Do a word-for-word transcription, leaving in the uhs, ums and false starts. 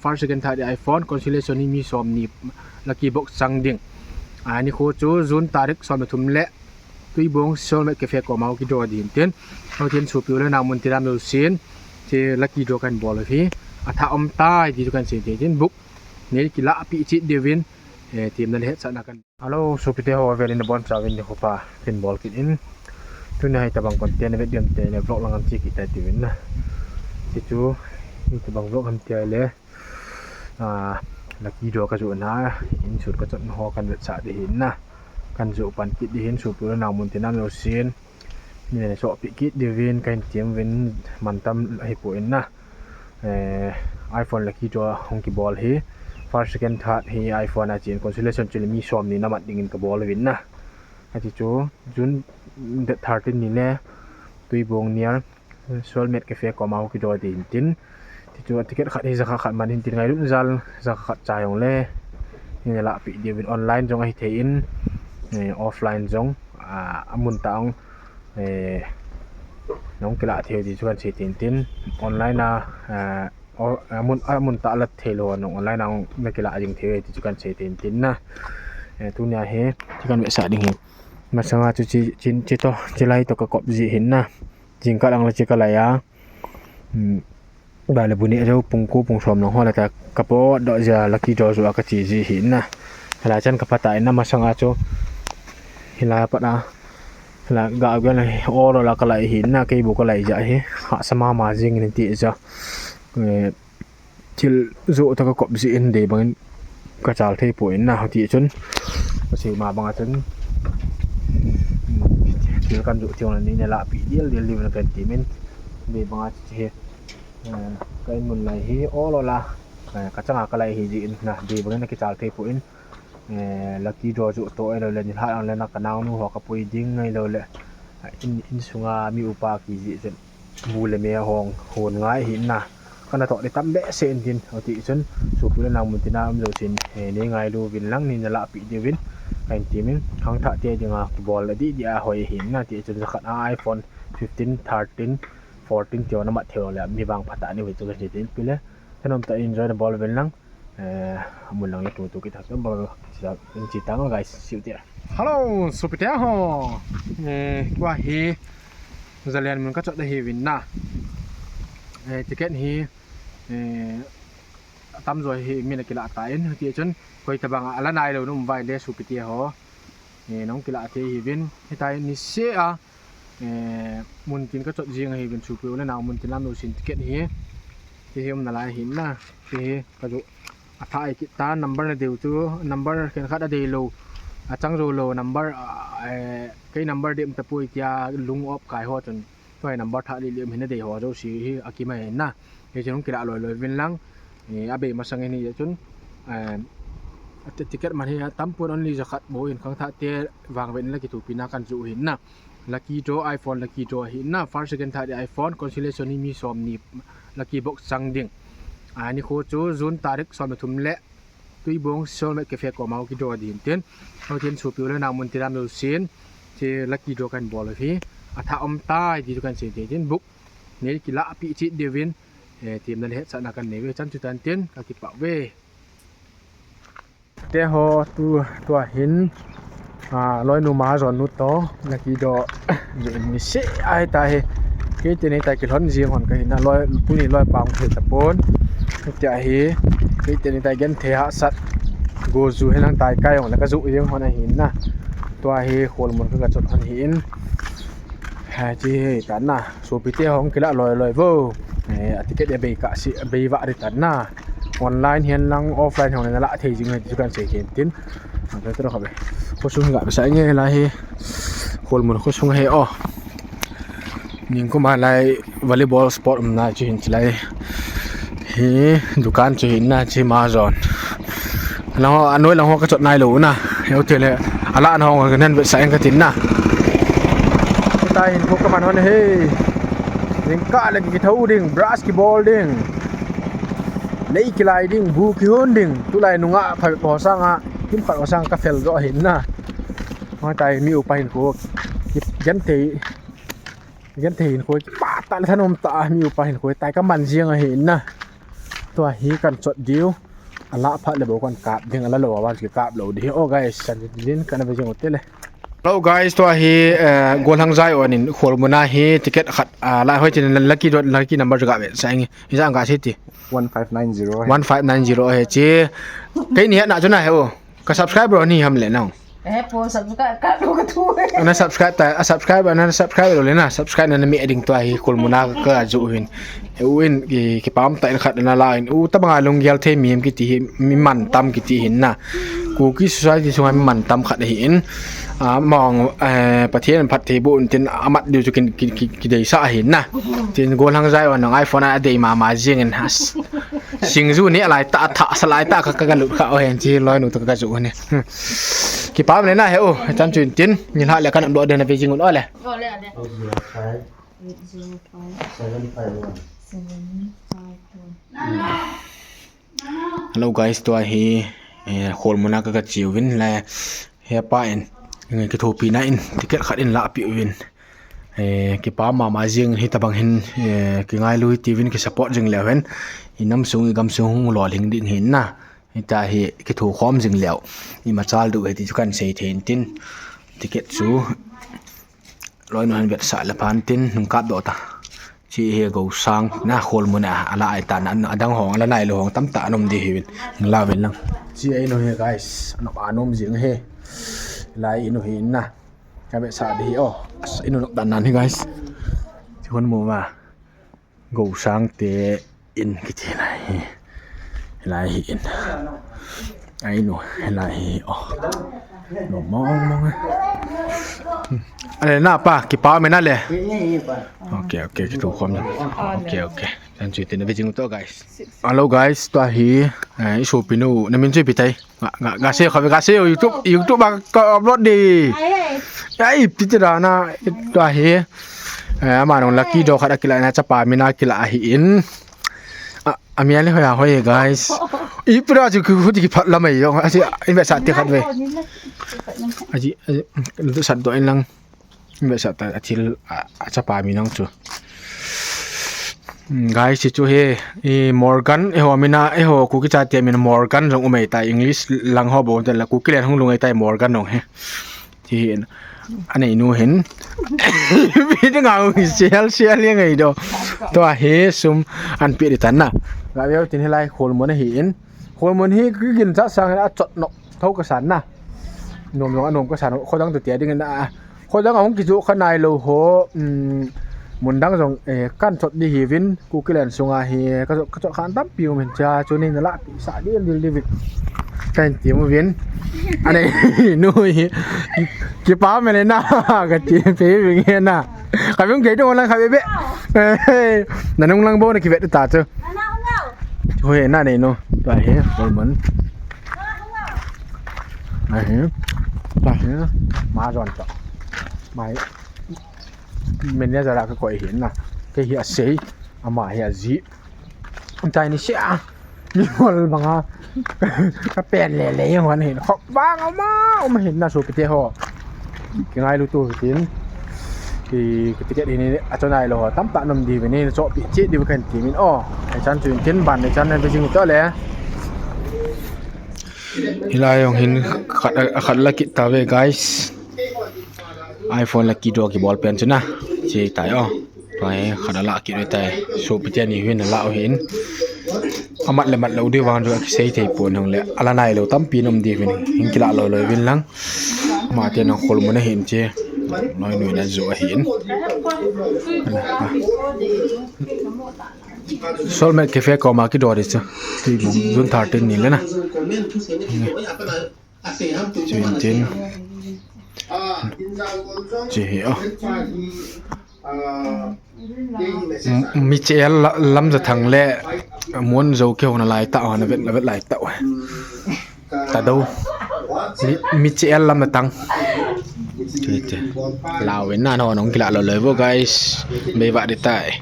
first, second, third iPhone, consolation hi mi som ni lucky box chang ding. A, nikho chu June tarik som le thum le Tuibong Soulmate Cafe koma kidraw ding tin. Houtin sopi u le nao mun tin lam lo sin. Che lucky draw kan bol hi. Atha um tai ti chu kan sei tin book. Nei kila pi chi devin. Eh, team na le hetsahna kan. Hello, sopite ho, velin nabonchauvin nikho pha tin bol kit in. Tuni hi tabang content vet diam te le vlog lang am chi kit tai tivin na. Ti chu, hitabang vlog am ti le. Ah, lucky draw ka joh na, insut ka chot ho kan vetsah ding hin na. Kan joh pan kit ding hin sopi u le nao mun tin lam lo sin. Nei sopi kit devin kan team vin mantam hi po in na. Eh, iPhone lucky draw hung kibol hi. First, second, third hi iPhone a chin consolation chu mi som ni na mat dingin ka bol vin na. Ati chu June date thirteen ni le Tuibong near Soulmate Cafe koma kidraw ding tin. Ti chu ticket khat hi jakha khat man hin tin ngailut jal jakha khat cha jong le. Nei la pi devin online jong ahi thei in, eh, offline jong, ah, amun tah ong, eh, nong kila thei ti chu kan sei tin tin. Online a, eh, o-, amun, amun tah la thei lo nong online a ong na kila ding thei ti chu kan sei tin tin na. Eh, tunia hi. Ti kan vetsah ding hi. Masanga chu chi, chin, chi to, chi lai to ka kop ji hin na. Jingkah lang le chi ka lai a. Hmm. Ba le bu ni jo pung ko pung som lang ho la ta ka po do ja lucky draw jo ka chi ji hin na. Hala chan ka pha ta in na masanga chu. Hila pat a. Hila ga ga le o lo la ka lai hin na kei bu ka lai ja hi. Ha sa mama jing ni ti ja. Eh, thil jo ta ka kop ji in dei bangin ka chal thei po in na ti chun. Ka sei ma banga chun. Thil kan jo thil ni ne la pi dial dial dial kan ti min. Dei banga chi he. Eh, ka in mun lai hi o lo la. Eh, ka changa ka lai hi ji in na dei bangin na ki chal thei po in. Eh, lucky draw jo to ai lo le ni ha ang le na ka nao nu ho ka pui ding ai lo le. Eh, in, in sunga mi upa ki ji chun. Bu le me hong hon ngai hin na. Kana to de tam be se in din. Ati chun. Sopi u le nao mun tin lam lo sin. Eh, nei ngailu vin lang nei la pi devin. Kan ti min. Khangthah te dinga bol di di a hoi hin na ti chun jakhat a iPhone fifteen, thirteen, fourteen ti na mat thei le mi bang pha ta ni ve chu kan ti tin pi le. Thanom ta enjoy na bol vin lang. Eh, mun lang le tu tu kita tu bol chi ta, chi ta guys, siu ti. Hello, sopite ho. Eh, tua hi. Zalen mun ka chot da hi vin na. Eh, ticket hi, eh, tam jo hi mi na kila ta in ti chun koi tabang a la nai lo num vai le sopite ho. Eh, nong kila te hi vin. Hitai ni se a. Eh, mun tin ka chot jing ahi vin sopi u le nao mun tin lam lo sin ticket hi. Ti hi um na lai hin na. Ti hi ka jo. Atha ai kit ta number na deu chu, number khen khat a dei lo. A chang jo lo number, ah, eh, kei number dem ta pui tia lung op kai ho chun. Tua number thah li li um hin a dei ho jo si hi a ki mai na. Hi chun kila loi loi vin lang. Eh, a bei masang ni chun. Eh, a ti-, ticket man hi a tam pon only jakhat bo in khangthah te vang ven la ki tu pi na kan ju hin na. Lucky draw iPhone, lucky draw hi na, first, second, third iPhone, consolation hi mi som ni lucky box chang ding. A, nikho chu June tarik som le thum le Tuibong Soulmate Cafe koma kidraw ding tin. Houtin sopi u le nao mun tin lam lo sin. Che lucky draw kan bol hi. Atha um tai ti chu kan sei tin book. Nei kila pi chi devin. Eh, team na le hetsahna kan nei ve chan chu tan tin ka kipah ve. Te ho tu, tua hin, ah, loinu Mahajon nu to, lucky draw, ni se ai ta hi. Kei te nei ta kilhon jing hon ka hin na loi, tuni loi pang thei ta pon. Tia hi, kei te nei ta gen thei hahsat. Go ju hin lang tai kai hon la ka ju jing hon ahin na. Tua hi kholmun ka chot hon hin. Ha, chi hi ta na, sopite hong kila loi loi vo. Eh, a ticket a bei ka si, a bei va ri ta na. Online hin lang offline hong na la thei jing hi chu kan sei ken tin. Ang ka tro kha be. Khosung ga be sa nge la hi. Kholmun khosung he o. Ning ko ma lai volleyball sport um na chu hin chi lai. Hi, dukan chu hin na chi Mahajon. Lang ho, anoi lang ho ka chot nai lo na. Heu te le, ala an ho ka nan ve sa eng ka tin na. Ta hin ko ka man hon he. Ning ka le ki thau ding, brush ki bol ding. Lei ki lai ding, bu ki hon ding. Tu lai nunga pha ho sang a, kim pha ho sang ka fel jo hin na. Ho tai mi upa hin ko. Ki gen te. Gen thei hin khoi, pa ta le thanom ta, mi upa hin khoi, tai ka man jing ahi na. Tua hi kan chot diu. Ala phat le bou kan kap ding, ala lou a vang kikap lou ding. Oh guys, chan tin kana ve jing u te le. Hello guys, tua hi, eh, Golhang Zion in Kholmun a hi ticket khat, ah, la hoi tin lucky draw, lucky number chu ga ve sa nge. Ijat ga sei ti. One five nine zero. One five nine zero he chi. Keini hetna chu na he o. Ka subscriber ni ham le nau. Eh, po subscribe ka lo ka thu. Ana subscribe ta, a subscribe, ana subscribe lou le na, subscribe na na mi ding tua hi Kholmun a ka joh u hin. U in ki, kipah tah in khat ana la in. U tabang a lunggel thei mi ham kiti hi, mi mantam kiti hin na. Kuki society sunga mi mantam khat ahi in. A, mong, eh, Pathen phattheiboh in tin amat diu chu kin, kin, kin, kideisah ahi na. Tin Golhang Zion nang iPhone a dei mama jing in has. Singju ni alai ta, tha, sa lai ta ka, ka, ka lut kha o hen chi loinu to ka joh u ne. Hmm. Kipah le na he o, chan chu tin, ni la le kan upload de na ve jing un o le. O le, o le. Eight zero five. Eight zero five. Seven five one. Seven five one. Hello guys, tua hi, eh, Kholmun a ka, ka che uvin le, he pa in, eh, kithopi na in, ticket khat in la pi uvin. Eh, kipah mama jing hi tabang hin, eh, kingailu hi tiuvin ki support jing leu hen. I nam sung i gam sung hung lolhing ding hin na. Hita hi kitho khom jing leu. I machal du he ti chu kan sei thei in tin. Ticket chu. Loinu hin vetsah le phan tin, nung kap doh ta. Chi hi Gosang, na Kholmun a, ala ai ta na, adang hong, ala nai lo hong, tam ta anom di hi vin. Nung la vin lang. Chi ai no hi guys, anom anom jing hi. Lai inu hi na. Ka vetsah di hi, oh. As, inu nok dan nan hi guys. Chi hon mu ma. Gosang te in kiti lai hi. Lai hi in. Ai nu, lai hi, oh. No, mong, mong, eh. Hmm. Ale, na pa, kipah me na le. Okay, okay, kitu khom na. Okay, okay. Chan chu tin na ve jing u to, guys. Hello, guys, tua hi, eh, i sopi nu, na min chu ipi tai. Ga, ga, ga sei, ga sei, YouTube, YouTube a ka upload di. Ai, ai. Ai, piti da na, tua hi. Eh, ama nung lucky draw khat akila na chapa min akila ahi in. A, a mi ale hoya hoi, guys. Ipi da chu khu di ki phat la mai yo. Asi, in vetsah ti khat ve. Aji, aji, lu sat do in lang. Vetsah ta a thil a, a chapa mi nang chu. Hmm, guys, chu hi, i Morgan, eiho mina, eiho Kuki chate min Morgan jong umei ta, English lang ho bou te la Kuki len hung lungai ta Morgan jong hi. Chi hi, anei nu hin. Bi ding a sel, sel yang ei do. Tua hi sum an pi di tan na. Ga veu tin hi lai Kholmun ahi in. Kholmun hi kigin cha sang a chot nok. Tho ka san na. Nom jong anom ka san, khodang tu tia ding na. Khodang ahung kijoh kha nai lo ho, um, mun dang jong, eh, kan chot di hi vin, Kuki len sunga hi, ka chot, ka chot khan tampi um hin cha, chu ni na la, sa di, di, di vin. Kan ti mu vin. Anei, nu hi, kipah me le na, ka ti pe vin he na. Ka vin ke do lang ka be be. Na nung lang bou na kivet ta chu. Hoi, na nei nu. Tua hi, Kholmun. Ahi. Tahi. Ma jon to. Mai. Manager a ka koi hi na. Kei hi asei. Ama hi aji. Chai ni sia. Mi hol banga. Ka pen le le yang wan hin. Khop bang ama. Ama hin na sopi te ho. Kingailu tu hitin. Ki, ki ticket hi ni, a chonai lo ho. Tam ta nom di vin ni, chopi che di kan ti min. Oh, ai chan chu tin ban ni chan na be jing to le. Hilai jong hin khat, khat la kit ta ve, guys. iPhone lucky draw kibol pen chu na. Che tai o. Pai khat la kit ve tai. Sopi te ni hin la o hin. Amat le mat lo di vang chu kisei thei pon hang le. Ala nai lo tampi nom di vin. Hin kila lo lo vin lang. Ama te nang Kholmun ahin che. Noi noi na jo ahin. Soulmate Cafe koma kido di chu. Ti June thirteen ni le na. Chuin tin. Chi hi o. Mi che el la-, lam ja thang le mun jo ke hona lai ta, hona vet, vet lai ta. Ta do. Mi, mi che el lam na tang. Chi che. Lau ven na no nong kila lo le vo, guys. Be va de tai.